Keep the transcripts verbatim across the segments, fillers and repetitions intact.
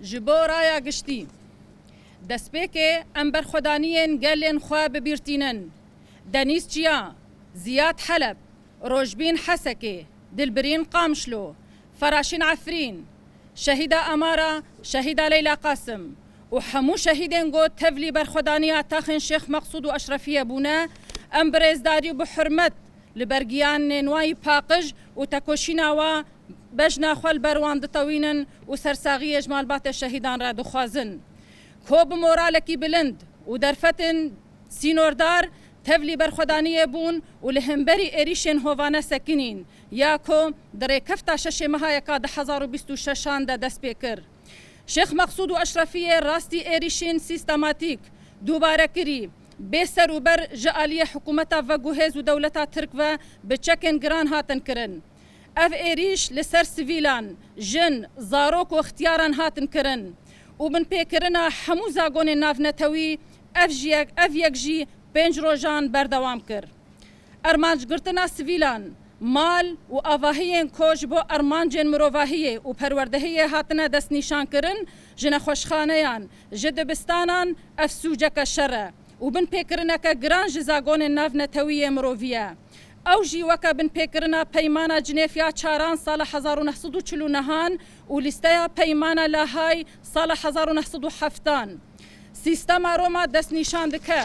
Ji bo raya giştî, destpêkê em berxwedaniyên gelên xwe bi bîr tînin. Denîz Çiya, Ziyad Heleb, Rojbîn Hesekê, Dilbirîn Qamişlo, Feraşîn Efrîn, Şehîda Amara, Şehîda Leyla Qasim û hemû şehîdên ku tevlî berxwedaniya taxên Şêx Meqsûd û Eşrefiyê bûne, em bi rêzdarî û bi hurmet li ber giyanên wan yî paqij û tekoşîna wa bejna xwe li ber wan ditewînin û sersaxiyê ji malbatê şehîdan re dixwazin. Ko bi moralekî bilind û derfetên sînordar tevlî berxwedaniyê bûn û li hemberî êrîşên hovane sekinîn, ya ku di rêkefta şeşê meha yeka du hezar û bîst û şeşan de dest pê kir. Şêx Meqsûd û Eşrefiyê rastî êrîşên sîstematîk, dubarekirî, bê ser û ber ji aliyê hikûmeta veguhêz û dewleta Tirk ve bi çekên giran hatin kirin. Ev êrîş li ser sivîlan, jin, zarok û ixtiyaran hatin kirin û binpêkirina hemû zagonên navnetewî, ev ji yek, ev yek jî pênc rojan berdewam kir. Armancgirtina sivîlan, mal û avahiyên ku ji bo armancên mirovahiyê û perwerdehiyê hatine destnîşankirin, ji nexweşxaneyan, ji dibistanan, ev sûceke şer e û binpêkirineke giran ji zagonên navnetewî yê mirovî ye. Ew jî weke binpêkirina Peymana Cinêf ya Çaran sala hezar û neh sed û çil û nehan û lîsteya Peymana Lahayê sala hezar û neh sed û heftan. Sîstema Roma destnîşan dike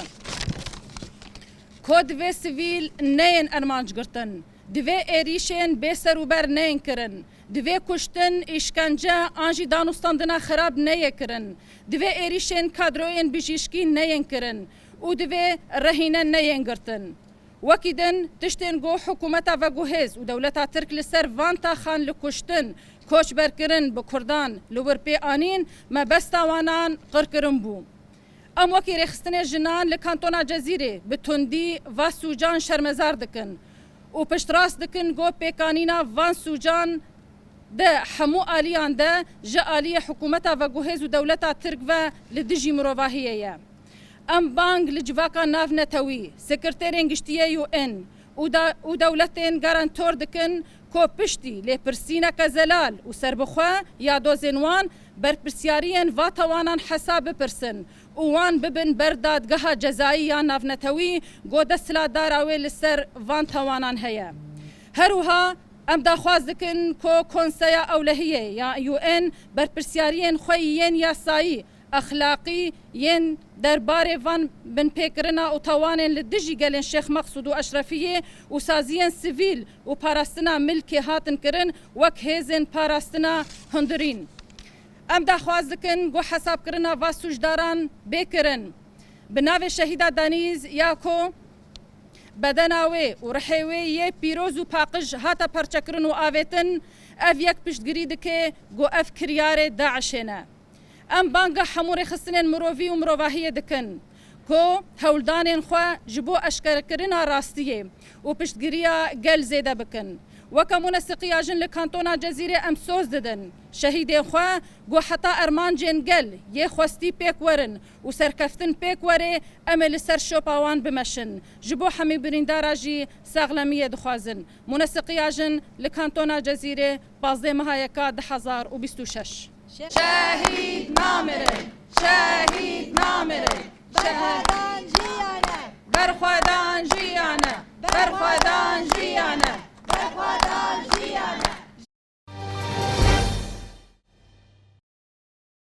ku divê sivîl neyên armanc girtin, divê êrîşên bê ser û ber neyên kirin, divê kuştin, îşkence an jî danûstandina xirab neyê kirin, divê êrîşên kadroyên bijîşkî neyên kirin û divê rehîne neyên girtin. Wekî din, tiştên ku hikûmeta veguhêz û dewleta Tirk li ser van taxan li kuştin, koçberkirin, bi Kurdan li wir pê anîn, mebesta wanan qirkirin bû. Em wekî Rêxistinê Jinan li Kantona Cezîrê bi tundî va sûcan şermezar dikin û piştrast dikin ku pêkanîna van sûcan di hemû aliyan de ji aliyê hikûmeta veguhêz û dewleta Tirk ve li dijî mirovahiyê ye. Em bang li civaka navnetewî, sekreterên giştî yê U N û da-, û dewletên garantor dikin ku piştî lêpirsîneke zelal û serbixwe ya dozên wan, berpirsyariyên va tawanan hesab bipirsin û wan bibin ber dadgeha cezayî ya navnetewî ku desthilatdara wê li ser van tawanan heye. Her wiha em daxwaz dikin ku Konseya Ewlehiyê ya U N berpirsyariyên xwe yên yasayî, exlaqî yên derbarê van binpêkirina û tawanên li dijî gelên Şêx Meqsûd û Eşrefiyê û saziyên sivîl û parastina milkê hatin kirin wek hêzên parastina hundirîn. Em daxwaz dikin ku hesabkirina va sûcdaran bê kirin. Bi navê Şehîda Denîz ya ku bedena wê û rihê wê yê pîroz û paqij hate perçekirin û avêtin, ev yek piştgirî dike ku ev kiryarê DAIŞê ne. Em banga hemû rêxistinên mirovî û mirovahiyê dikin ku hewldanên xwe ji bo eşkerekirina rastiyê û piştgiriya gel zêde bikin. Weke Muneseqiya Jin li Kantona Cezîrê em soz didin şehîdên xwe ku heta ermancên gel yê xwestî pêk werin û serkeftin pêk were, em ê li ser şopa wan bimeşin. Ji bo hemî birîndara jî saxlemiyê dixwazin. Muneseqiya Jin li Kantona Cezîrê, pazdeh meha yeka du hezar û bîst û şeş. Şehîd namirin, şehîd namirin. Berxwedan jiyane. Berxwedan jiyane. Berxwedan jiyane. Berxwedan jiyane.